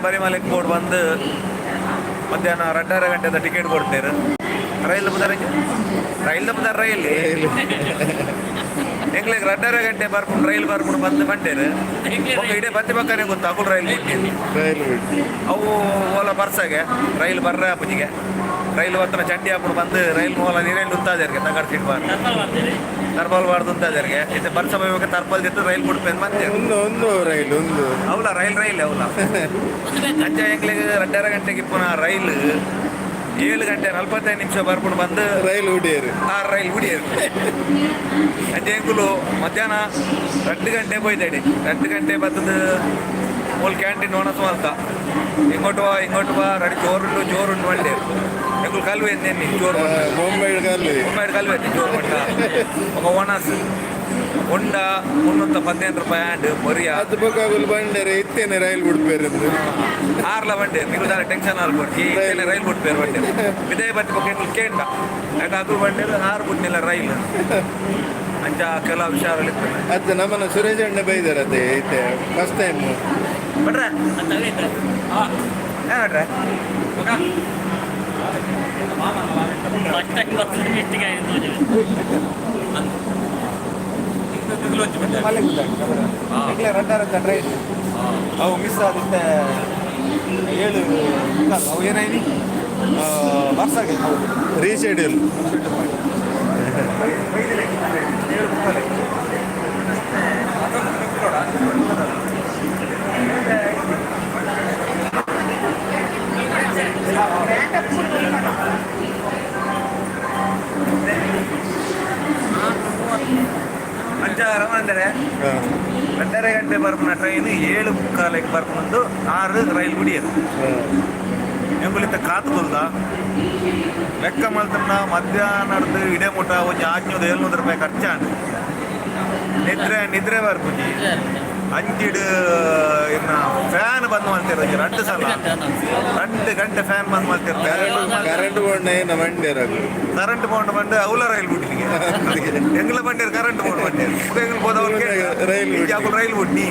ಶಬರಿಮಲೆಗೆ ಬೋರ್ಡ್ ಬಂದು ಮಧ್ಯಾಹ್ನ 2.5 ಗಂಟೆದ ಟಿಕೆಟ್ ಕೊಡ್ತೇವೆ. ರೈಲ್ ಬುದಾರ, ರೈಲ್ ಬುದಾರ, ರೈಲ್. ಎಂಗ್ಲಿಗೆ 2.5 ಗಂಟೆ ಬರ್ಕೊಂಡು ರೈಲ್ ಬರ್ಕೊಂಡು ಬಂದು ಬಂಡೇರು. ಬೊಕ್ಕ ಇಡೀ ಬತ್ತಿ ಪಕ್ಕನೆ ಗೊತ್ತು, ಅಕುಲು ರೈಲ್ ಬಿಟ್ಟಿದ್ದು. ರೈಲ್ ಬಿಟ್ಟು. ಅವು ಓಲ ಬರ್ಸಾಗೆ ರೈಲ್ ಬರ್ರೆ ಅಪ್ಪಜಿಗೆ. ರೈಲ್ ಬತ್ತನ ಚಂಡಿ ಹಾಕೊಂಡು ಬಂದು ರೈಲ್ ಮೂಲ ನೀರಲ್ಲಿ ಉಂತಾದರಿಗೆ ತಗಡ್ ಸೀಟ್ ಬಾರ್ದು. ತರ್ಪಾಲ್ ಬಾರ್ದು ಉಂತಾದರಿಗೆ. ಇದು ಬರ್ಸ ಬೈವಾಗ ತರ್ಪಾಲ್ ಜೊತೆ ರೈಲ್ ಬಿಡ್ಪೇನು ಮತ್ತೆ. ಒಂದು ಒಂದು ರೈಲ್ ಒಂದು. ಅವಲ ರೈಲ್ ರೈಲ್ ಅವಲ. ಅಂಚ ಎಂಗ್ಲಿಗೆ 2.5 ಗಂಟೆಗೆ ಪುನಃ ರೈಲ್ 7 ಗಂಟೆ 45 ನಿಮಿಷ ಬರ್ಕೊಂಡು ಬಂದು. ರೈಲ್ ಹುಡಿಯರು. ಆ ರೈಲ್ ಬಿಡಿಯರು. ಅಂಚೆ ಎಂಕುಲು ಮಧ್ಯಾಹ್ನ 2 ಗಂಟೆ ಪೋಯ್ತೇಡಿ. 2 ಗಂಟೆ ಬತ್ತದ ಮೂಲು ಕ್ಯಾಂಟೀನ್ ಒಣಸು ಮಲ್ತ. ಇಂಗೊಟ್ಟು ಬಾ, ಇಂಗೊಟ್ಟು ಬಾ, ರೆಡಿ, ಜೋರುಂಡು ಜೋರುಂಡು ಒಳ್ಳೆ. ಎಂಕುಲು ಕಲ್ವೆ ಎನ್ನಿ ಜೋರು ಬಂಡ. ಬೊಂಬೈ ಕಲ್ಲಿ. ಬೊಂಬಾಯಿ ಕಲ್ವೆ ಜೋರು ಬಂಡ. ఒక ಒಣಸ್ ಉಂಡ 315 ರೂಪಾಯಿ ಆಂಡ್ ಮೊರಿಯ. ಅದು ಬೊಕ್ಕ ಬಂಡರೆ ಇತ್ತೇನೆ ರೈಲ್ ಬಿಡ್ಪೇರು. ಆರ್ಲ ಬಂಡೆ ನೀವು ದಾಲ ಟೆನ್ಷನ್ ಆಲ್ಕೊಡ್చి. ಇತ್ತೇನೆ ರೈಲ್ ಬಿಡ್ಪೇರು ಬಂಡೆ. ವಿದಯ ಬತ್ತಿ ಬೊಕ್ಕ ಎಂಕುಲು ಕೇಂಡ ಯಾಕೆ ಅದು ಬಂಡೇರು ಆರು ಬಿಡ್ನಿಲ್ಲ ರೈಲ್. ಅಂಚ ಕೆಲವು ವಿಚಾರಗಳು ಇತ್ತು. ಅದು ನಮ್ಮನ್ನ ಸುರೇಶ್ ಅಣ್ಣ ಬೈದಾರ ಅದೇ ಐತೆ ಫಸ್ಟ್ ಟೈಮ್. ಬಿಡ್ರೆ, ಏನ್ ಬಿಡ್ರೆ? ಫಸ್ಟ್ ಟೈಮ್ ಬರ್ತದೆ ಮಿಸ್ಟೇಕ್ ಆಯಿತು. ಟ್ರೈನ್ ಅವು ಮಿಸ್ ಆದಿತ್ತೆ. 7:45. ಅವು ಏನಾಯ್ತು ಬರ್ಸಾಗೆ ಹೌದು. ರೀಶೆಡ್ಯೂಲ್. 7:45. ಅಂಚ ರಮಣಂದರೆ 2.5 ಗಂಟೆ ಬರ್ಪುನ ಟ್ರೈನ್ 7:45ಕ್ಕೆ ಬರ್ಪುನಂದು. ಆರು ರೈಲ್ ಬಿಡಿಯದು. ಎಂಕುಲಿತ್ತ ಕಾತು ಕುಲ್ದ. ಲೆಕ್ಕ ಮಲ್ತನ್ನ ಮಧ್ಯಾಹ್ನದ ಇಡೆ ಮುಟ ಒಂಜಿ 600 700 ರೂಪಾಯಿ ಖರ್ಚಾಂಡ್. ನಿದ್ರೆ ನಿದ್ರೆ ಬರ್ಪುಜಿ. ಅಂಚಿಡ್ ಇನ್ನ ಫ್ಯಾನ್ ಬಂದ್ ಮಲ್ತಿರ ಒಂಜಿ ರಡ್ಡು ಸಲ. 2 ಗಂಟೆ ಫ್ಯಾನ್ ಬಂದ್ ಮಲ್ತಿರ್ತಾರೆ. ಕರೆಂಟ್ ಬೋರ್ಡ್ ಏನ ಮಂಡ್ಯರ. ಕರೆಂಟ್ ಬೋಂಡ್ ಬಂದು ಅವಲ ರೈಲ್ ಬಿಟ್ಟಿಗೆ. ಎಂಗ್ಲ ಬಂಡೇರು ಕರೆಂಟ್ ಬೋರ್ಡ್ ಬಂಡೇರು. ಎಂಗ್ಲ ಹೋದವ್ರು. ರೈಲ್ ಬಿಟ್ಟಿ. ರೈಲ್ ಬಿಟ್ನಿ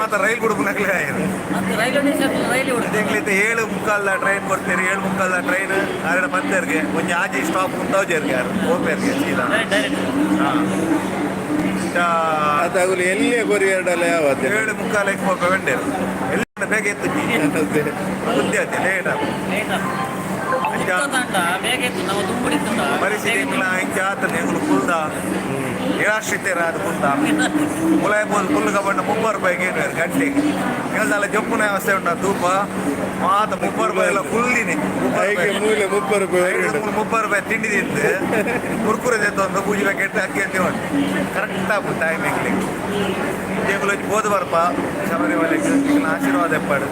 ಮಾತ್ರ ರೈಲ್ ಬಿಡುಪುನಕ್ಲೆ ಆಯ್ತು. ಅದು ರೈಲ್ವೆ ಸ್ಟೇಷನ್ ರೈಲ್ ಬಿಡುತ್ತೆ. ಎಂಗ್ಲಿತ್ತ 7:45 ಟ್ರೈನ್ ಕೊಡ್ತೀರಿ. 7:45 ಟ್ರೈನ್ ಆರಡ ಪತ್ತೇರ್ಗೆ ಒಂಜಿ ಆಜಿ ಸ್ಟಾಪ್ ಮುಂತಾವ್ಜೇರ್ಗೆ ಯಾರು ಓಪೇರ್ಗೆ ಸೀದಾ. ಡೈರೆಕ್ಟ್. ಅದಾಗಲಿ ಎಲ್ಲಿಯ ಕೊರಿಯರ್ಡಲ್ಲ ಯಾವತ್ತೆ. 7:45ಕ್ಕೆ ಹೋಗ ಬಂಡೇರು. ಎಲ್ಲಿ ಬೇಗ ಎತ್ತು ಬುದ್ಧಿ ಆಯ್ತು ಲೇಟ್ ಆಗ. ಲೇಟ್ ಬೇಗ ಇತ್ತು ನಾವು ದುಂಬುಡಿತ್ತು. ಪರಿಸ್ಥಿತಿ ಎಂಗ್ಲ ಇಂಚ ಆತನ. ಎಂಗ್ಲು ಕುಲ್ದ ನಿರಾಶ್ರಿತರ ಅದು ಕುಲ್ದ ಮುಲಾಯ ಬೋದು. ಕುಲ್ಲು ಕಬಂಡ 30 ರೂಪಾಯಿಗೆ ಏನು ಗಂಟೆಗೆ ಹೇಳ್ದಲ್ಲ. ಜೊಪ್ಪುನ ವ್ಯವಸ್ಥೆ ಉಂಟು. ಧೂಪ ಮಾತ 30 ರೂಪಾಯಿ ಎಲ್ಲ ಕುಲ್ಲಿನಿ. ಐಕೆ ಮೂಲೆ 30 ರೂಪಾಯಿ ಹೊರಗಡೆ. 30 ರೂಪಾಯಿ ತಿಂಡಿ ತಿಂದು ಕುರ್ಕುರೆ ಒಂದು ಪೂಜೆ ಪ್ಯಾಕೆಟ್ ಅಕ್ಕಿ ಅಂತ ಉಂಟು. ಕರೆಕ್ಟ್ ಆಗ್ಬೋದು ಟೈಮ್. ಎಂಗ್ಲಿಗೆ ಎಂಗುಲು ಬೋದು ಬರ್ಪ ಶಬರಿಮಲೆಗೆ. ಎಂಗ್ಲ ಆಶೀರ್ವಾದ ಎಪ್ಪಾಡು.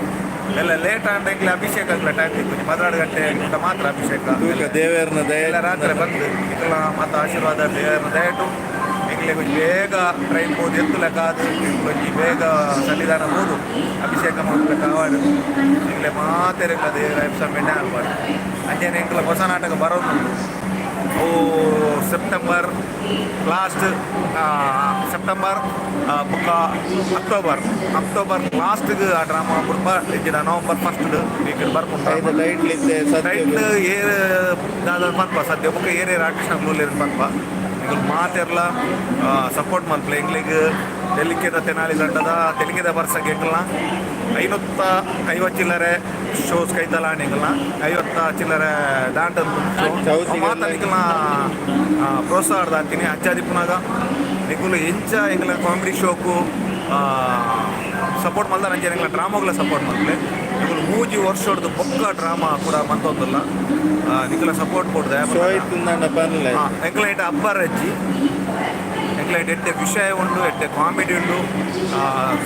ಎಲ್ಲ ಲೇಟ್ ಆಂಡ ಎಂಗ್ಲ ಅಭಿಷೇಕ ಆಗ್ಲ ಟೈಮ್ ತಿಕ್ಕು. 12 ಗಂಟೆ ಗಂಟ ಮಾತ್ರ ಅಭಿಷೇಕ. ತೂಕ ದೇವೇರ್ನ ದಯ. ಎಲ್ಲ ರಾತ್ರಿ ಬಂದು ಎಂಕಲ್ನ ಮಾತ ಆಶೀರ್ವಾದ ದೇವರ ದಯಟು ಎಂಗ್ಲಿಗೆ ಒಂಜಿ ಬೇಗ ಟ್ರೈನ್ ಪೋದು ಎತ್ತು ಲೆಕ್ಕ ಅದು ಒಂಜಿ ಬೇಗ ಸನ್ನಿಧಾನ ಹೋದು ಅಭಿಷೇಕ ಮಲ್ಪುಲೆಕ್ಕ ಆವಡ್. ಎಂಗ್ಲೆ ಮಾತೆರೆಗ್ಲ ದೇವರ ಎಣ್ಣೆ ಆಲ್ಪಾಡು. ಅಂಚನೆ ಎಂಕ್ಲ ಹೊಸ ನಾಟಕ ಬರೋದುಂಡು. ಅವು ಸೆಪ್ಟೆಂಬರ್ ಲಾಸ್ಟ್, ಸೆಪ್ಟೆಂಬರ್ ಬೊಕ್ಕ ಅಕ್ಟೋಬರ್, ಅಕ್ಟೋಬರ್ ಲಾಸ್ಟ್ಗೆ ಆ ಡ್ರಾಮಾ ಬುಡ್ಪ ಇಜ್ಜಿಡ ನವಂಬರ್ ಫಸ್ಟ್ ವೀಕ್ ಬರ್ಪುಂಡು. ಐತ ಟೈಟ್ಲ್ ಇತ್ತೆ ಸದ್ಯ? ಟೈಟ್ಲ್ ಏರ್ ದಾದ ಪನ್ಪ ಸದ್ಯ. ಬೊಕ್ಕ ಏರ್ ಏರ್ ಆರ್ಟಿಸ್ಟ್ ನಕ್ಲು ಪನ್ಪ. ಎಂಕುಲು ಮಾತೆರ್ಲ ಸಪೋರ್ಟ್ ಮಲ್ಪಲೆ. ಎಂಕ್ಲೆಗ್ ತೆಲಿಕೆದ ತೆನಾಲಿ ತಂಡದ ತೆಲಿಕೆದ ಬರ್ಸಕ್ಕೆ ಎಂಕಲ್ನ 550 ಚಿಲ್ಲರೆ ಶೋಸ್ ಕೈತಲ. ಎಂಕಲ್ನ 50 ಚಿಲ್ಲರೆ ದಾಂಟ. ಚೌತಿಗೆಲ್ಲ. ಮಾತ ನಿಕಲ್ನ ಪ್ರೋತ್ಸಾಹ ದಾತೀನಿ. ಅಂಚಾದಿಪ್ಪುನಾಗ ನಿಕುಲು ಎಂಚ ಎಂಕಲ್ನ ಕಾಮಿಡಿ ಶೋಕು ಸಪೋರ್ಟ್ ಮಲ್ದಾರ, ಅಂಚೆ ಎಂಕಲ್ನ ಡ್ರಾಮಾಗ್ಲ ಸಪೋರ್ಟ್ ಮಲ್ಪಲೆ. ನಿಕುಲು 3 ವರ್ಷೊಡ್ದು ಬೊಕ್ಕ ಡ್ರಾಮಾ ಕೂಡ ಮಂತೊಂದುಲ್ಲ. ನಿಕುಲ ಸಪೋರ್ಟ್ ಕೊಡ್ದೆ. ಶೋ ಇತ್ತು ಪನ್ಲೆ. ಎಂಕಲ್ನ ಇಟ್ಟು ಅಬ್ಬರಜ್ಜಿ. ಎಂಕಲ್ನ ಇಟ್ಟು ಎಡ್ಡೆ ವಿಷಯ ಉಂಡು, ಎಡ್ಡೆ ಕಾಮಿಡಿ ಉಂಡು.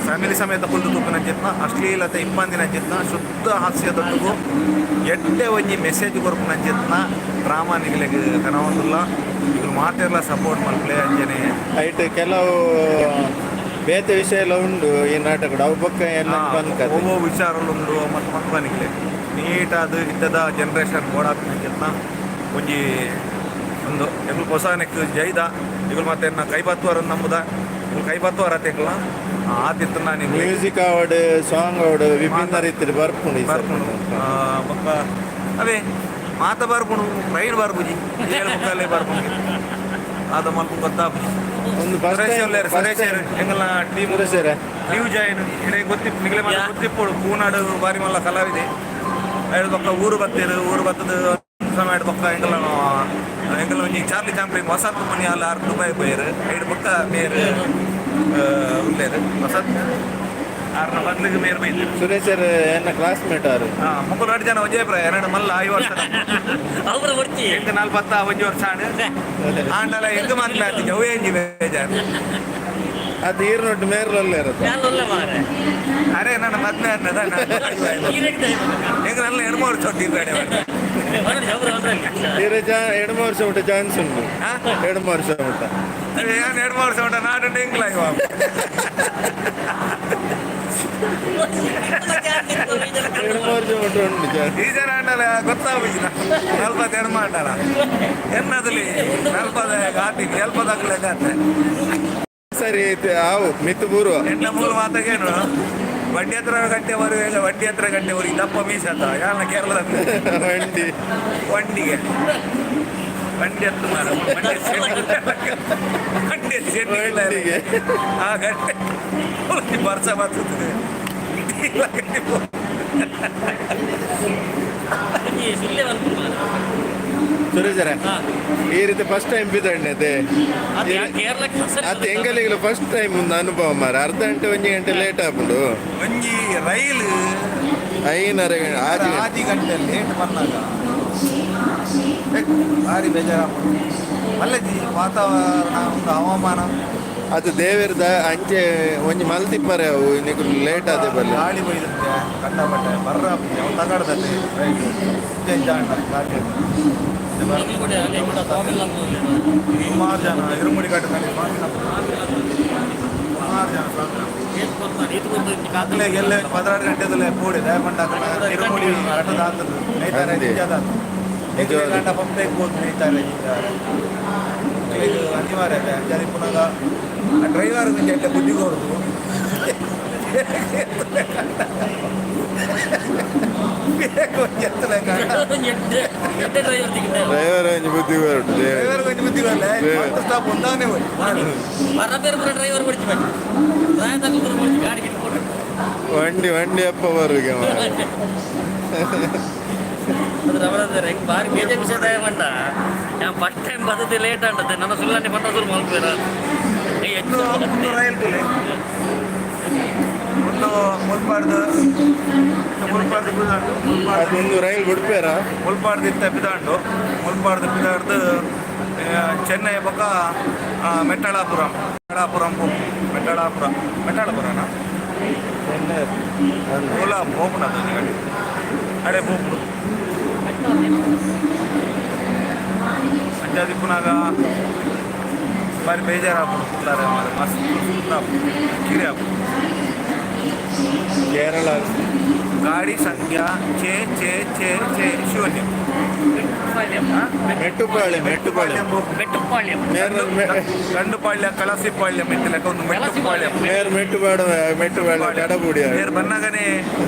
ಫ್ಯಾಮಿಲಿ ಸಮೇತ ಕುಲ್ದು ತೂಪಿನ ಚಿತ್ನ, ಅಶ್ಲೀಲತೆ ಇಪ್ಪಂದಿನ ಚಿತ್ನ, ಶುದ್ಧ ಹಾಸ್ಯದೊಟ್ಟುಗು ಎಡ್ಡೆ ಒಂಜಿ ಮೆಸೇಜ್ ಕೊರ್ಪುನ ಚಿತ್ನ ಡ್ರಾಮಾ ನಿಗಲೆಗ್ ಕನವೊಂದುಲ್ಲ. ನಿಕುಲು ಮಾತೆರ್ಲ ಸಪೋರ್ಟ್ ಮಲ್ಪಲೆ ಅಂಚನೆ. ಐಟ್ ಕೆಲವು ಬೇತೆ ವಿಷಯ ಎಲ್ಲ ಉಂಡು ಈ ನಾಟಕ. ಅವು ಬೊಕ್ಕ ಎಲ್ಲ ಬಂದ್ ಕತೆ. ಒವ್ವೋ ವಿಚಾರಲುಂಡು ಮತ್ತು ಮನ್ಪನಿಗ್ಲೆ ನೀಟಾದ ಇತ್ತದ ಜನರೇಷನ್ ಬೋಡಾಪಿನ ಚಿತ್ನ ಒಂಜಿ ಒಂದು ಎಂಕುಲು ಹೊಸ ನೆಕ್ ಜೈದ. ಇಗುಲು ಮತ್ತೆ ಎನ್ನ ಕೈ ಬತ್ತುವರ ನಂಬುದ. ಇಗುಲು ಕೈ ಬತ್ತುವರ ತೆಕ್ಲ. ಆತಿತ್ತು ನಾನು. ಮ್ಯೂಸಿಕ್ ಆವಡ್, ಸಾಂಗ್ ಆವಡ್, ವಿಭಿನ್ನ ರೀತಿಯಲ್ಲಿ ಬರ್ಪುಂಡು ಈ ಸರ್ತಿ. ಬರ್ಪುಂಡು. ಬೊಕ್ಕ ಅವೇ ಮಾತ ಬರ್ಪುಂಡು, ಟ್ರೈನ್ ಬರ್ಪುಜಿ, ಏಳು ಮುಕ್ಕಾಲೇ ಬರ್ಪುಂಡು. ಆದ ಮಲ್ಪ ಗೊತ್ತಾಪುಜಿ. ಒಂದು ಫಸ್ಟ್ ಸುರೇಶ್ ಉಲ್ಲೇರ್, ಸುರೇಶ್ ಎಂಗಲ್ನ ಟೀಮ್. ಸುರೇಶ್. ನ್ಯೂ ಜಾಯಿನ್, ಇಡೆ ಗೊತ್ತಿಪ್ಪು ನಿಗಲೆ ಮಾತ. ಗೊತ್ತಿಪ್ಪೋಡು, ಪೂನಾಡು ಬಾರಿ ಮಲ್ಲ ಕಲಾವಿದೆ. ಐದು ಬೊಕ್ಕ ಊರು ಬತ್ತೇರು, ಊರು ಬತ್ತದ ಸಮಯ ಬೊಕ್ಕ ಎಂಗಲ ಎಂಗಲ ಒಂಜಿ ಚಾರ್ಲಿ ಚಾಂಪ್ಲಿನ್ ವಸಂತ ಮುನಿಯಾಲ್ ಆರ್ ದುಬೈ ಪೋಯೆರ್. ಐಡು ಬೊಕ್ಕ ಮೇರ್ ಉಲ್ಲೇರು. ವಸಂತ್ ಆರ್ನ ಬದ್ಲಿಗೆ ಮೇರ್ ಬೈದರು. ಸುರೇಶ್ ಎನ್ನ ಕ್ಲಾಸ್ಮೇಟ್ ಆರು. ಹಾ, ಮುಕ್ಕುಲು ರಡ್ಡ್ ಜನ ಒಂಜೇ ಪ್ರಾಯ. ಎರಡು ಮಲ್ಲ 5 ವರ್ಷ. ಅವ್ರ ಬರ್ತಿ. ಎಂಟು ನಲ್ವತ್ತ ಒಂಜಿ ವರ್ಷ ಆಂಡ್ ಆಂಡಲ ಎಂಕ್ ಮಾತ್ರ ಆತಿಜಿ, ಅವೇ ಎಂಜಿ ಬೇಜಾರು. ಅದು ಈರ್ನೊಟ್ಟು ಮೇರ್ಲಲ್ಲೇ ಇರುತ್ತೆ. ಯಾರಲ್ಲ ಮಾರೆ. ಅರೆ, ನನ್ನ ಮದ್ವೆ ಅನ್ನದ. ಎಂಕ್ ನನ್ನ ಎಣ್ಮೂರು ಚೊಟ್ಟಿ ಬೇಡ. ಅವ್ರ ಅವ್ರಲ್ಲಿ. ಈರ ಜಾ 2 3 ವರ್ಷ ಮುಟ್ಟ ಚಾನ್ಸ್ ಉಂಟು. 2 3 ವರ್ಷ ಮುಟ್ಟ. ಏನ್ 2 3 ವರ್ಷ ಉಂಟ ನಾಡು ಎಂಕ್ಲ ಇವ. 2 3 ವರ್ಷ ಮುಟ್ಟ ಉಂಟು ಚಾನ್ಸ್. ಈ ಜನ ಅಂಡಲ ಗೊತ್ತಾಗುಜಿನ ನಲ್ವತ್ತು ಎಣ್ಮ ಅಂಡಲ ಎನ್ನದಲ್ಲಿ ನಲ್ಪದ ಘಾಟಿ ಎಲ್ಪದಾಗಲೇ ಘಾತೆ. ಸರಿ ಐತೆ, ಆವು ಮಿತ್ತು ಪೂರ್ವ. ಎಣ್ಣ ಮೂರು ಮಾತಾಗೇನು ವಡ್ಡಿ ಹತ್ರ ಗಂಟೆ ಬರುವಾಗ, ವಡ್ಡಿ ಹತ್ರ ಗಂಟೆ ಬರುವ ದಪ್ಪ ಮೀಸತ ಯಾರನ್ನ ಕೇರಳದ. ವಂಡಿ. ವಂಡಿಗೆ ವಂಡಿ ಹತ್ತು ಮಾರ ವಂಡಿ ಸೆಟ್, ವಂಡಿ ಸೆಟ್. ವಂಡಿಗೆ. ಆ ಗಂಟೆ ವರ್ಷ ಬರ್ತದೆ. ಇಲ್ಲ ಗಂಟೆ. ಸುಳ್ಳೆ ಬರ್ಪುಂಡು. ಸುರೇಶರ, ಈ ರೀತಿ ಫಸ್ಟ್ ಟೈಮ್ ಬಿದ್ದಣ್ಣೆ. ಅದು ಕೇರಳಕ್ಕೆ. ಅದು ಎಂಗಲಿಗೆ ಫಸ್ಟ್ ಟೈಮ್ ಒಂದು ಅನುಭವ ಮಾರ. ಅರ್ಧ ಗಂಟೆ, 1 ಗಂಟೆ ಲೇಟ್ ಆಪುಂಡು. ಒಂಜಿ ರೈಲು ಐನರ ಆಜಿ ಗಂಟೆ. ಆಜಿ ಗಂಟೆ ಲೇಟ್ ಬಂದಾಗ ಭಾರಿ ಬೇಜಾರಾಗ್ಬಿಡು ಅಲ್ಲಜಿ ವಾತಾವರಣ ಒಂದು ಹವಾಮಾನ. ಅದು ದೇವರದ ಅಂಚೆ ಒಂಜಿ ಮಲ್ತಿಪ್ಪರೆ ಅವು ನಿಗುಲು ಲೇಟ್ ಆದೆ ಬಲ್ಲೆ. ಗಾಳಿ ಬೈದಂತೆ ಕಂಡಪಟ್ಟೆ ಬರ್ರ ಅವು ತಗಡ್ದತೆ ರೈಲು ಗಾಡಿ. ಸುಮಾರು ಜನ ಇರುಮುಡಿ ಘಾಟದಲ್ಲಿ ಸ್ವಾಮಿನ, ಸುಮಾರು ಜನ ಸ್ವಾಮಿನ. ಅಗಲೇ ಎಲ್ಲ 12 ಗಂಟೆದಲ್ಲೇ ಪೂಡೆ ದಯಪಂಡ ಇರುಮುಡಿ ಘಟದ ಆತದ್ದು ನೈತಾರೆ. ಅಂದೆ. ನಿಜಾದ ನಿಜವಾದ. ಗಂಟ ಪಂಪೆ ಹೋದ್ ನೈತಾರೆ. ಇದು ಅನಿವಾರ್ಯ ಅಂಜಾದಿ. ಪುನಃ ಡ್ರೈವರ್ ಎಡ್ಡೆ ಬುದ್ಧಿ ಕೊಡುದು. ಬೇಕು ಎತ್ತಲೆ ಕಂಡ. ಡ್ರೈವರ್. ಡ್ರೈವರ್ ಒಂಜಿ ಬುದ್ಧಿ ಹೊರಟು ದೇವರು. ಡ್ರೈವರ್ ಕೊಂಚ ಬುದ್ಧಿ ಕೊರಲೆ. ದೇವರು. ಸ್ಟಾಪ್ ಒಂದಾನೆ ಹೋಯ್. ಮರ ಬೇರೆ ಪೂರ ಡ್ರೈವರ್ ಕೊಡ್ತಿ ಬನ್ನಿ ಪ್ರಾಯ ತಗೊಂಡು ಕೊಡ್ತಿ ಗಾಡಿ ಗಿಟ್ಕೊಂಡು. ವಂಡಿ ವಂಡಿ ಅಪ್ಪ ಬರುಗೆ ಮಾರ್ರೆ. ಅದು ರಮಣಂದರೆ ಹೆಂಗೆ ಬಾರಿ ಬೇಜೆ ವಿಷಯ ಮಂಡ. ನಾನು ಫಸ್ಟ್ ಟೈಮ್ ಬರ್ತದೆ ಲೇಟ್ ಆಂಡದೆ ನನ್ನ ಸುಳ್ಳನೆ ಪಟ್ಟ ಸುಳ್ಳು ಮಲ್ಪೇರ. ಒಂದು ಒಂದು ರೈಲ್ ತುಲೆ ಒಂದು ಮುಲ್ಪಾಡ್ದು ಮುಲ್ಪಾಡ್ದು ಬಿದಾಂಡು ಮುಲ್ಪಾಡ್ದು. ಅದೊಂದು ರೈಲ್ ಬಿಡ್ಪೇರ. ಮುಲ್ಪಾಡ್ದು ಇತ್ತ ಬಿದಾಂಡು, ಮುಲ್ಪಾಡ್ದು ಬಿದಾಡ್ದು ಚೆನ್ನೈ ಬೊಕ್ಕ ಮೆಟ್ಟಳಾಪುರಂ, ಮೆಟ್ಟಳಾಪುರಂ ಮೆಟ್ಟಳಾಪುರ ಮೆಟ್ಟಳಾಪುರನ ಓಲಾ ಪೋಪುಂಡು. ಅದು ಗಾಡಿ ಅಡೆ ಪೋಪುಂಡು. ಅಂಚಾದಿ ಪುನಾಗ ಬಾರಿ ಬೇಜಾರಾಪುಂಡು. ಕುಲ್ಲಾರೆ ಮಾರೆ ಮಸ್ತ್ ಸುತ್ತಾಪುಂಡು, ಕಿರಿ ಆಪುಂಡು. ಕೇರಳ. ಗಾಡಿ ಸಂಖ್ಯಾ ಚೆ ಚೆ ಚೆ ಚೆ ಶೂನ್ಯ. ಮೆಟ್ಟುಪಾಳ್ಯ ಮೆಟ್ಟುಪಾಳ್ಯ. ಬೆಟ್ಟುಪಾಳ್ಯ. ಮೇರ್ ಗಂಡುಪಾಳ್ಯ ಕಳಸಿಪಾಳ್ಯ ಮೆಟ್ಟಿಲಕ ಒಂದು ಮೆಟ್ಟುಪಾಳ್ಯ. ಮೇರ್ ಮೆಟ್ಟುಪಾಡ ಮೆಟ್ಟುಪಾಳ್ಯ ಕಡಬುಡಿ. ಬೇರೆ ಬನ್ನಗನೆ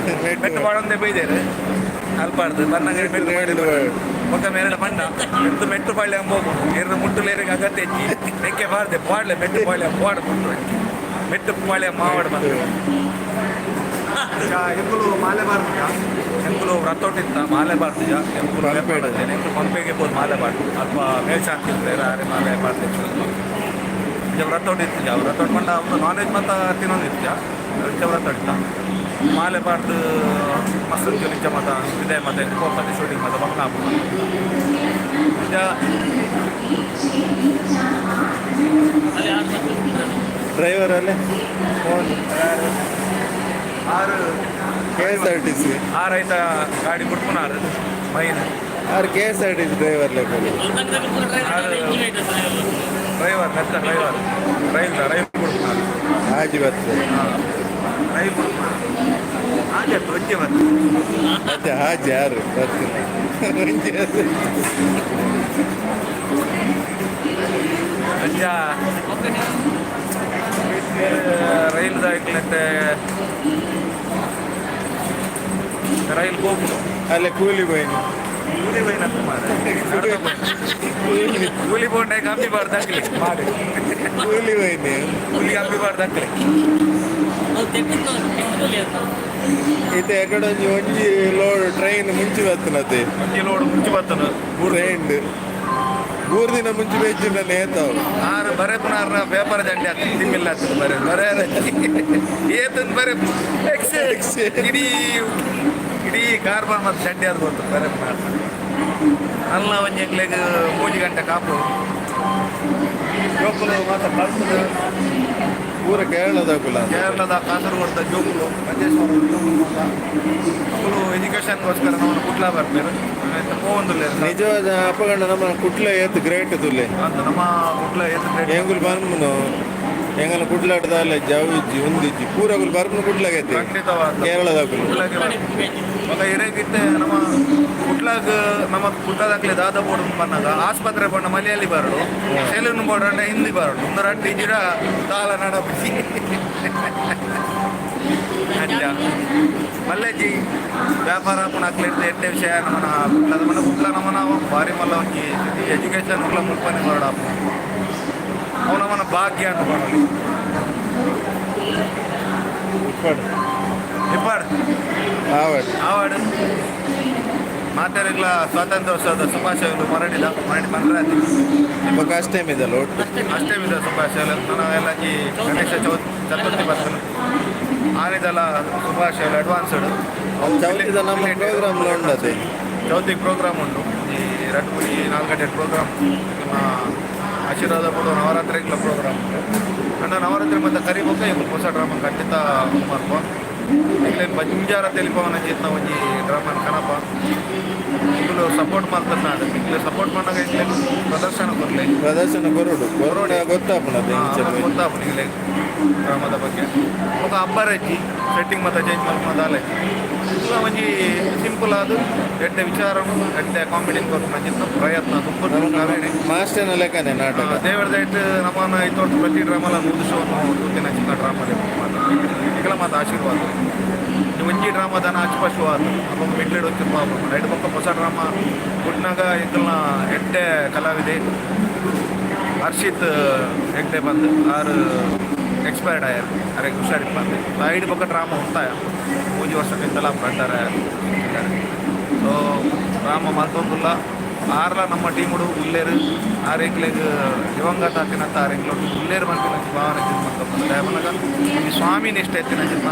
ಮೆಟ್ಟುಪಾಳೊಂದೇ ಬೈದೇರು ಅಲ್ಪಾಡ್ದು ಬನ್ನಗನೆ ಮೆಟ್ಟುಪಾಳ್ಯ ಬೊಕ್ಕ ಮೇರಡ ಬಣ್ಣ ಮೆಟ್ಟು ಮೆಟ್ಟುಪಾಳ್ಯ ಅಂಬೋಗು ಎರಡು ಮುಟ್ಟುಲೇರಿಗೆ ಅಗತ್ಯ ಹೆಚ್ಚಿ ಮೆಕ್ಕೆ ಬಾರ್ದೆ ಪಾಡ್ಲೆ ಮೆಟ್ಟುಪಾಳ್ಯ ಪಾಡ್ ಮುಟ್ಟು ಮೆಟ್ಟುಪಾಳ್ಯ ಮಾವಾಡ ಬಂದು ಎಂಕುಲು ಮಾಲೆ ಬಾರ್ತಿಜ. ಎಂಕುಲು ವ್ರತೋಟಿತ್ತ ಮಾಲೆ ಬಾರ್ತಿಜ ಎಂಕುಲು. ಪಂಪೆಡ್. ಎಂಕುಲು ಪಂಪೆಗೆ ಪೋದು ಮಾಲೆ ಬಾರ್ದು. ಅಲ್ಪ ಮೇಲ್ಶಾಂತಿ ಇರ್ತಾರೆ ಆರೆ ಮಾಲೆ ಬಾರ್ತಿತ್ತು. ಇಂಚ ವ್ರತೋಟ ಇತ್ತಿಜ. ವ್ರತೋಟ ಪಂಡ ಒಂದು ನಾನ್ ವೆಜ್ ಮಾತ ತಿನ್ನೊಂದಿತ್ತಿಜ. ಇಂಚ ವ್ರತೋಟಿತ್ತ ಮಾಲೆ ಬಾರ್ದು ಮಸ್ತ್ ಇಂಚ ಮಾತ ಇದೆ ಮತ್ತೆ ಪೋಪತೆ ಶೂಟಿಂಗ್ ಮಾತ ಬಕ್ಕ ಆಪುಂಡು ಇಂಚ. ಅಲ್ಲಿ ಆರು. ಡ್ರೈವರ್ ಅಲ್ಲೇ ಫೋನ್. ಆರು. KSRTC. ಆರು ಐತ ಗಾಡಿ ಬಿಡ್ಪುನಾರು ಮೈನ್. ಆರು KSRTC driver ಲೆಕ್ಕ. ಡ್ರೈವರ್. ಡ್ರೈವರ್ ಮೆತ್ತ ಡ್ರೈವರ್ ರೈಲ್ ರೈಲ್ ಬಿಡ್ಪುನಾರು. ಹಾಜಿ ಬರ್ತದೆ. ರೈಲ್ ಬಿಡ್ಪುನಾರು ಆಜೆ ಒಂಜೆ ಮತ್ತೆ. ಮತ್ತೆ ಹಾಜಿ ಯಾರು ಬರ್ತೀನಿ. ಅಂಚ. ರೈಲ್ ದಾಯ್ಕ್ಲತ್ತೆ ರೈಲ್ ಪೋಪುಂಡು. ಅಲ್ಲೇ ಕೂಲಿ ಬೋಯ್ನು. ಕೂಲಿ ಬೈನತ್ತು ಮಾರ್ರೆ. ಕೂಲಿ ಬೋಂಡೆ ಕಂಬಿ ಬಾರ್ದು ಹಾಕ್ಲಿ ಮಾಡಿ. ಕೂಲಿ ಬೋಯ್ನಿ. ಕೂಲಿ ಕಂಬಿ ಬಾರ್ದು ಹಾಕ್ಲಿ. ಅದು ತೆಪ್ಪಿತ್ತು ತೆಪ್ಪುಲಿ ಅಂತ. ಇತ್ತೆ ಎಕಡೆ ಒಂಜಿ ಒಂಜಿ ಲೋಡ್ ಟ್ರೈನ್ ಮುಂಚಿ ಬತ್ತನತೆ. ಒಂಜಿ ಲೋಡ್ ಮುಂಚಿ ಬತ್ತನ. ಟ್ರೈನ್ 3 ದಿನ ಮುಂಚೆ ಬೇಚಿನ ನೇತಾವು. ಆರು ಬರೆ ಪುನಾರ್ನ ಪೇಪರ್ ಜಂಡಿ ಆಗ್ತದೆ, ತಿಮ್ಮಿಲ್ಲ ಆಗ್ತದೆ. ಬರೆ ಬರೆ ಏತನ್ ಬರೆ ಎಕ್ಸ್ ಎಕ್ಸ್. ಇಡೀ ಇಡೀ ಕಾರ್ಬನ್ ಮತ್ತು ಚಡ್ಡಿ ಅದು ಗೊತ್ತು ಬರೆ ಪುನಾರ್ನ. ಅಲ್ಲ, ಒಂಜಿ ಎಂಗ್ಲೆಗ್ 3 ಗಂಟೆ ಕಾಪು ಜೋಕುಲು ಮಾತ ಕಲ್ತದು. ಪೂರ ಕೇರಳದಕುಲ. ಕೇರಳದ ಕಾಸರಗೋಡ್ದ ಜೋಕುಲು, ಮಂಜೇಶ್ವರದ ಜೋಕುಲು ಮಾತ. ಅಕುಲು ಎಜುಕೇಶನ್ಗೋಸ್ಕರ ನಮ್ಮನ್ನು ಕುಟ್ಲ ಬರ್ಪೇರು ಪೋವೊಂದುಲ್ಲೆರ್. ನಿಜವಾದ ಅಪಗಂಡ ನಮ್ಮ ಕುಟ್ಲ ಏತ್ ಗ್ರೇಟ್ ತುಲೆ. ಅಂತ ನಮ್ಮ ಕುಟ್ಲ ಏತ್ great. ಎಂಗುಲ್ ಬರ್ಮುನು ಎಂಗಲ ಕುಡ್ಲಾಟದ ಜಾವಿಜ್ಜಿ ಉಂದಿಜ್ಜಿ ಪೂರಗುಲ್ ಬರ್ಮುನು ಕುಡ್ಲಾಗೈತೆ. ಖಂಡಿತವಾದ ಕೇರಳದಕುಲು. ಕುಟ್ಲಾಗೆ ಮಗ ಇರೇಗಿತ್ತೆ. ನಮ್ಮ ಕುಟ್ಲಾಗ್ ನಮ್ಮ ಕುಟ್ಲದಾಕ್ಲೆ ದಾದ ಬೋರ್ಡ್ ಬಂದಾಗ ಆಸ್ಪತ್ರೆ ಪಂಡ ಮಲಯಾಳಿ ಬರಡು, ಸೆಲೂನ್ ಬೋರ್ಡ್ ಅಂಡ ಹಿಂದಿ ಬರಡು, ಒಂದು ರಡ್ಡಿ ಗಿಡ ತಾಳ ನಡಪಿಸಿ ಅಂಚ ಮಲ್ಲೇಜಿ ವ್ಯಾಪಾರ ಪುಣ ಅಕ್ಲೆ ಎಡ್ಡೆ ವಿಷಯ. ನಮ್ಮನ ಕುಟ್ಲದ ಮನ ಕುಟ್ಲ ನಮ್ಮನ ಭಾರಿ ಮಲ್ಲ ಒಂಜಿ ಎಜುಕೇಶನ್ ಉಲ್ಲ ಮುಲ್ಪನೆ ಬರಡಪ್ಪ. ಅವು ನಮ್ಮನ ಭಾಗ್ಯ ಅಂತ ಪನೊಲಿ. ಇಪ್ಪಡು. ಇಪ್ಪಾಡ್. ಆವಡ್. ಆವಾಡ್ ಮಾತೆರೆಗ್ಲ ಸ್ವಾತಂತ್ರ್ಯೋತ್ಸವದ ಶುಭಾಶಯಗಳು. ಮರಡಿದ ಮರಡಿ ಪಂದ್ರಾತಿ. ಬೊಕ ಅಷ್ಟೇಮಿದಲ್ಲ ಒಟ್ಟು. ಅಷ್ಟಮಿದ ಶುಭಾಶಯಗಳು. ನಾನು ಎಲ್ಲ ಈ ಗಣೇಶ ಚತುರ್ಥಿ ಬರ್ತದೆ, ಆನಿದಲ ಶುಭಾಶಯಗಳು ಅಡ್ವಾನ್ಸ್ಡ್. ಚೌತಿದ ನಮ್ಮ ಪ್ರೋಗ್ರಾಮ್ ಉಂಡತೆ. ಚೌತಿ ಪ್ರೋಗ್ರಾಮ್ ಉಂಟು. ಈ 2 3 4 ಗಂಟೆ ಪ್ರೋಗ್ರಾಮ್. ನಿಮ್ಮ ಆಶೀರ್ವಾದ ಕೊಡುವ ನವರಾತ್ರಿಗಳ ಪ್ರೋಗ್ರಾಮ್ ಉಂಟು. ಅಂಡ ನವರಾತ್ರಿ ಮತ್ತು ಕರಿಬೊಕ್ಕ ಈಗ ಹೊಸ ಡ್ರಾಮಾ ಖಂಡಿತ ಮಲ್ಪ. ಈಗಲೇ ಬಂಜಾರ ತೆಲಿಪವನ ಚೇತನ ಒಂಜಿ ಡ್ರಾಮನ್ ಕಣಪ. ನಿಗುಲು ಸಪೋರ್ಟ್ ಮಾಡ್ತಾರೆ. ನಿಗ್ಲು ಸಪೋರ್ಟ್ ಮಾಡಾಗ ಇಗ್ಲೆ ಪ್ರದರ್ಶನ ಕೊರ್ಲೆ. ಪ್ರದರ್ಶನ ಕೊರಡು ಕೊರೋಡ ಗೊತ್ತಾಪುಣತೆ ಇಂಚ. ಗೊತ್ತಾಪುಂಡು ನಿಗ್ಲೆ ಡ್ರಾಮಾದ ಬಗ್ಗೆ. ಬೊಕ ಅಬ್ಬರಜ್ಜಿ ಸೆಟ್ಟಿಂಗ್ ಮತ್ತು ಚೇಂಜ್ ಮಲ್ಪುನ ದಾಲಜ್ಜಿ. ಇಲ್ಲ, ಒಂಜಿ ಸಿಂಪಲ್ ಆದ್ ಎಡ್ಡೆ ವಿಚಾರ, ಎಡ್ಡೆ ಕಾಮಿಡಿ ಕೊರ್ಪುನ ಚಿತ್ತ ಪ್ರಯತ್ನ ತುಂಬ. ಮಾಸ್ಟರ್ನ ಲೆಕ್ಕನೆ ನಾಟಕ. ದೇವರ ದಯಟ್ ನಮ್ಮನ್ನ ಇತ್ತೊಟ್ಟು ಪ್ರತಿ ಡ್ರಾಮಲ 100 ಶೋನು ತೂತಿನ ಚಿಕ್ಕ ಡ್ರಾಮಲೆ ಈಗಲ ಮಾತ ಆಶೀರ್ವಾದ. ಈ ಒಂಜಿ ಡ್ರಾಮದಾನ ಅಚ್ಚುಪ ಶೋ ಆತು. ಅಪ್ಪ ಮಿಡ್ಲೆಡ್ ಒಂಚೂರು ಪಾಪ ರೈಟ್ ಪಕ್ಕ ಹೊಸ ಡ್ರಾಮಾ ಗುಡ್ನಾಗ ಎಂಕಲ್ನ ಎಡ್ಡೆ ಕಲಾವಿದೆ ಹರ್ಷಿತ್ ಹೆಗ್ಡೆ ಬಂದು ಆರು ಎಕ್ಸ್ಪೈರ್ಡ್ ಆಯರ್. ಅರೆ ಹುಷಾರಿಪ್ಪ ಬಂದು ಐದು ಪಕ್ಕ ಡ್ರಾಮಾ ಉಂಟಾಯ 3 ವರ್ಷಕ್ಕಿಂತಲ ಬಂದಾರ. ಸೊ ಡ್ರಾಮಾ ಮಲ್ತೊಂದುಲ್ಲ. ಆರ್ಲ ನಮ್ಮ ಟೀಮುಡು ಉಲ್ಲೇರು. ಆರ್ ಎಂಕ್ಲೆಗ್ ದಿವಂಗತ ಆತಿನಂತ ಆರ್ ಎಂಕ್ಲು ಉಲ್ಲೇರು ಮಲ್ಪಿನ ಭಾವನೆ ಮಲ್ತೊಂದು. ದಯಮನಗ ಈ ಸ್ವಾಮಿ ನಿಷ್ಠೆ ಎತ್ತಿನ ಚಿನ್ನ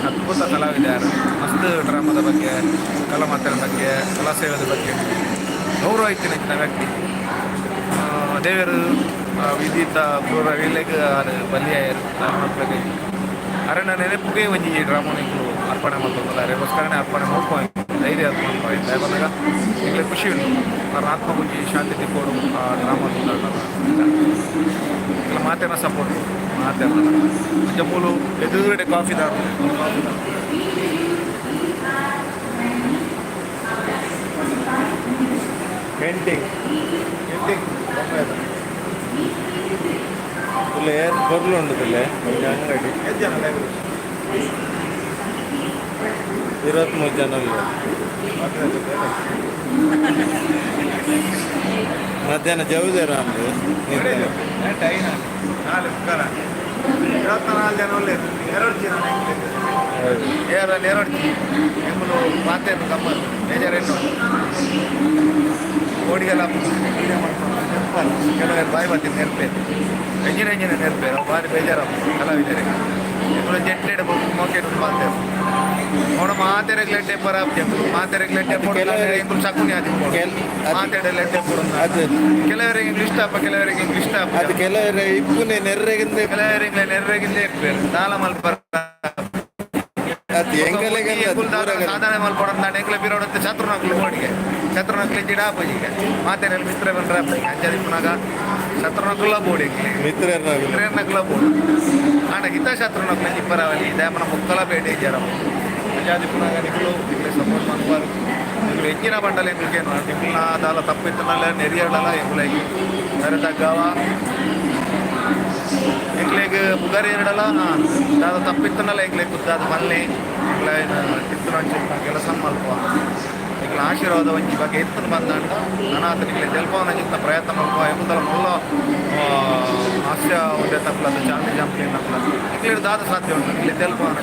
ಅದ್ಭುತ ಕಲಾವಿದ ಯಾರು. ಮಸ್ತ್ ಡ್ರಾಮಾದ ಬಗ್ಗೆ, ಕಲಾ ಮಾತೆರ ಬಗ್ಗೆ, ಕಲಾ ಸೇವೆದ ಬಗ್ಗೆ ಗೌರವ ಇತ್ತಿನ ಚಿನ್ನ ವ್ಯಕ್ತಿ. ದೇವರು ವಿಧಿತ ಪೂರ ವಿಲೆಗ್ ಆರ್ ಬಲಿಯಾಯರು. ಅರಣ್ಯ ನೆನಪುಗೆ ಒಂಜಿ ಡ್ರಾಮಾ ಎಂಕ್ಲು ಅರ್ಪಣೆ ಮಲ್ತೊಂದುಲ್ಲ. ಅರೆಗೋಸ್ಕರನೇ ಅರ್ಪಣೆ ಮಲ್ಪೊ, ಧೈರ್ಯ ಮಲ್ಪ. ದಯಮನಗ ಎಂಕ್ಲೆ ಖುಷಿ ಉಂಟು. ಅವರ ಆತ್ಮಗುಂಜಿ ಶಾಂತಿ ತಿಕ್ಕೋಡು ಆ ಡ್ರಾಮಾ. ಇಲ್ಲ, ಮಾತೇನ ಸಪೋರ್ಟ್ ಮಾತೇನ ಜಮ್ಮುಲು ಎದುರುಗಡೆ ಕಾಫಿ ದಾರು ಕಾಫಿ ದಾರು. ಪೇಂಟಿಂಗ್. ಎಂಟಿಂಗ್. ಇಲ್ಲ, ಏರ್ ಪೊರ್ಲು ಉಂಡುದಿಲ್ಲ ಒಂಜಿ ಅಂಗಡಿ. ಎಷ್ಟು ಜನ ಲೈಬ್ರರಿ? 23 ಜನ ಉಲ್ಲೆರ್. ಮಧ್ಯಾಹ್ನ ಜವುದೇರ ಅಂದು. ನಾಲ್ಕು 24 ಜನ ಒಳ್ಳೆಯದು. ಎರಡು ಜನ ಏರ ಎರಡು ಎಂಬುದು ಮಾತೇನು ಗಮ್ಮತ್ತು ಬೇಜಾರೇನು ಕೋಡಿಗೆಲ್ಲ ವೀಡಿಯೋ ಮಾಡ್ಕೊಂಡು ನೆನಪಲ್ಲ. ಕೆಲವರು ಬಾಯಿ ಬರ್ತೀನಿ ನೆನಪೇ ಎಂಜಿನ ಎಂಜಿನ ನೆನಪೇ. ಅವು ಭಾರಿ ಬೇಜಾರಪ್ಪ ಕಲಾವಿದರಿಗೆ. ಎಂಬುದು ಜೆಟ್ಟೆಡ್ ಮೋಕೆಟ್ ಮಾತೇನು ಅವನ ಮಾತೆರೆಗ್ಲೆಟ್ಟೆ ಪರ ಮಾತೆರೆಗ್ಲೆಟ್ಟೆ. ಎಂಬುದು ಶಕುನಿ ಆದಿ ಮಾತೆಡಲೆಟ್ಟೆ. ಅದು ಕೆಲವರಿಗೆ ಇಂಗ್ಲಿಷ್ ಅಪ್ಪ, ಕೆಲವರಿಗೆ ಇಂಗ್ಲಿಷ್ ಅಪ್ಪ. ಅದು ಕೆಲವರು ಇಪ್ಪುನೆ ನೆರ್ರೆಗಿಂದ. ಕೆಲವರಿಗೆ ನೆರ್ರೆಗಿಂದ ಇಪ್ಪೇರು ದಾಲ ಮಲ್ಪರ. ಅದು ಎಂಕಲೆಗೆಲ್ಲ ಅದು ಪೂರ. ಸಾಧನೆ ಮಲ್ಪೊಡಂತ ಎಂಕ್ಲೆ ಬಿರೋಡಂತೆ ಶತ್ರುನಕ್ಲು ಮೋಡಿಗೆ ಶತ್ರುನಕ್ಲೆ ಜಿಡ ಪಜಿಗೆ ಮಾತೇನಲ್ಲಿ ಮಿತ್ರ ಬಂದ್ರೆ ಅಂಜದಿ ಪುನಗ ಶತ್ರುನಕ್ಲ ಬೋಡಿ ಎಂಕ್ಲೆ. ಮಿತ್ರರ್ನಾಗುಲು. ಮಿತ್ರನಕ್ಲ ಬೋಡು ಆಂಡ ಹಿತ ಶತ್ರುನಕ್ಲೆ ಇಪ್ಪರವಲಿ ದಯಮನ ಮುಕ್ಕಲ ಬೇಟೆ ಜರ ಅಂಜಾದಿ ಪುನಗ ನಿಕ್ಲು ನಿಕ್ಲೆ ಸಪೋರ್ಟ್ ಮನ್ಪಾರು. ನಿಕ್ಲು ಹೆಚ್ಚಿನ ಬಂಡಲ ಎಂಕ್ಲಿಗೇನು ನಿಕ್ಲ ದಾಲ ತಪ್ಪಿತ್ತನಲ್ಲ ನೆರಿಯಡಲ ಎಂಕುಲ ಸರಿ ತಗ್ಗವ. ಎಂಕ್ಲೆಗ್ ಪುಗರ್ ಏರ್ಡಲ ದಾದ ತಪ್ಪಿತ್ತನಲ್ಲ ಎಂಕ್ಲೆಗ್ ಕುದ್ದಾದ ಮಲ್ಲೆ ಎಂಕ್ಲೈನ ತಿತ್ತುನಂಚಿನ ಕೆಲಸ ಮಲ್ಪ. ಎಂಕ್ಲ ಆಶೀರ್ವಾದ ಒಂಜಿ ಬಗ್ಗೆ ಎತ್ತನ ಬಂದಂಡ ನನಾತ ನಿಕ್ಲೆ ತೆಲ್ಪವನ ಪ್ರಯತ್ನ ಮಲ್ಪ. ಎಂಕುದಲ ಮುಲ್ಲ ಹಾಸ್ಯ ಒಂದೇ ತಪ್ಪಲದ ಚಾರ್ಲಿ ಚಾಪ್ಲಿನ್ ತಪ್ಪಲ ಎಂಕ್ಲೆ ದಾದ ಸಾಧ್ಯ ಉಂಟು ನಿಕ್ಲೆ ತೆಲ್ಪವನ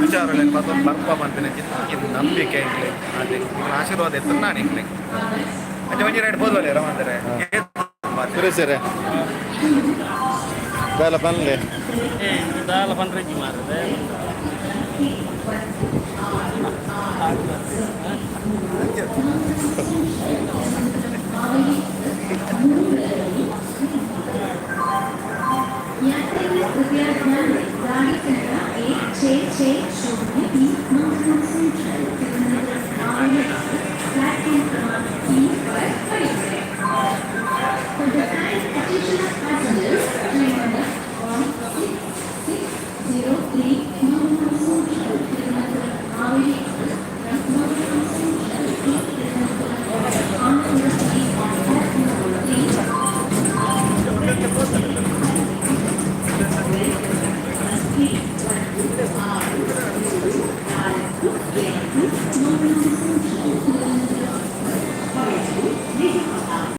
ವಿಚಾರಗಳು ಬರ್ತೊಂದು ಬರ್ಪ ಬಂತಿನ ಚಿತ್ತ ಇದು ನಂಬಿಕೆ ಎಂಕ್ಲೆ. ಅದೇ ನಿಕ್ಲೆ ಆಶೀರ್ವಾದ ಎತ್ತನ ನಾನು ಎಂಕ್ಲೆ ಅಂಚ ಒಂಜಿ ರೈಟ್ ಬೋದ್ವಲೆ ರಮಾಂದರೆ. ಸುರೇಶ್ ಸರ್, ದಾಲ ಪನ್ಲೆ. ಏ, ಇದು ದಾಲ ಪಂಡ್ರೆಜ್ಜಿ ಮಾರದೆ. यात्रियों कृपया ध्यान दें, गाड़ी संख्या 16603 माधवन सेंट्रल तिरुवनंतपुरम आवेली प्लेटफॉर्म क्रमांक 3 पर खड़ी है। For the kind attention of passengers, train number 16603 Madhavan Central Thiruvananthapuram Aveli Express from Madhavan Central to Thiruvananthapuram Alappuzha is on platform number 3.